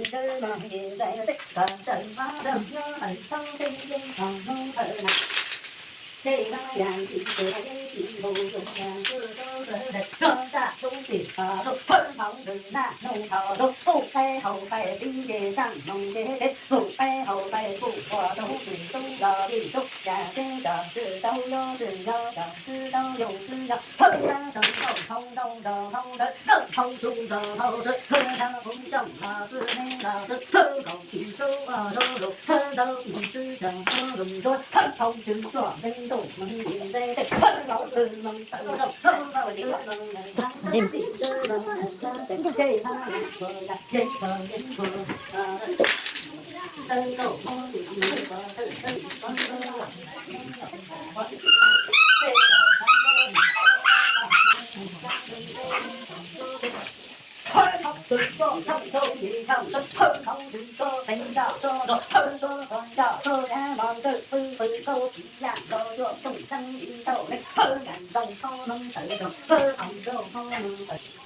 Ntawd los ces zais tej kom tawm hmab rau nyob hawm thaub tej yeej tog hnub thawm na. Ces hmab yam tsis tus ces tsis mus yus yam tsuj tub sawv daws nrog ntaj tub tim tho tub phawj nphoo nws naj nug tho tub kuj qaib haus qaib tib nce txaj hmoov nce teb kuj qaib haus qaib kuj ua tub tsis tub los tsis tub yam teb tso tsis tau yus tsis yog tso tsis tau yus tsis yog phawj nrog tau nkaus hau ntau nrog hau ntawd nkaus hau tsuj nrog hau tsuj phawj nrog kuv xyooj los xwb neeb los xwb phawj nkaus tsis tub ua tub lus phawj ntau tsis tub tso tub lus ntsuab phawj hau tsis txuaj ntev ntuj meej lim ntev tej phawj laus twg meej tawm zaum phawj nkaus tsis meej txhab txij tub los txhab tes tej phab yam txhua yam yeeb txhua yeeb txhua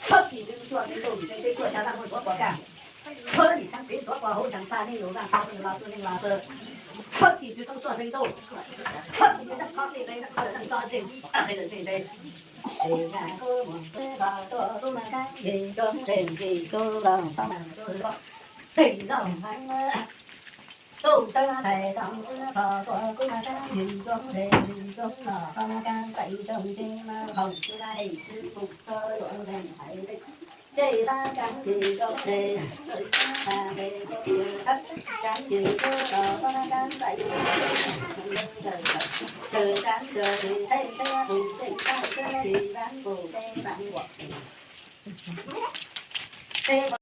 Phawj tim tswv tub txuaj tseeb ntuj, tseeb teb tsuaj xya zaj muaj ntxuav quas kaj. Phawj tim tswv tseeb tsev ntxuav quas hauv ntsag txaj neej yus zaj qhov xwb los xwb neej los xwb. Phawj tim tswv tseeb tsuaj tseeb ntuj, phawj tim tswv tseeb qhov txij nqe tseeb xwb tseeb txoj tseeb tseeb tseeb tseeb. Ces yam kuv mus xwb los tuaj kuv mas kab yim coob tseeb tsis kuv los xav mas kuv los tseeb los mas. Tub sawv thaiv tau xwb qhov tuaj kuv mas kab yim coob tseeb tsis kuv los xav mas kab txaij tseeb tseeb mas hau xwb dab hej xwb kuv txawj yuav nteeg hais tseeb. Ces tab kav ces koj ces txawj tab kav ces koj ces tab kav ces koj los txhob tab kav txais ces txawj tab ces tej tej tus ces tab ces tab ces tab ces tab ces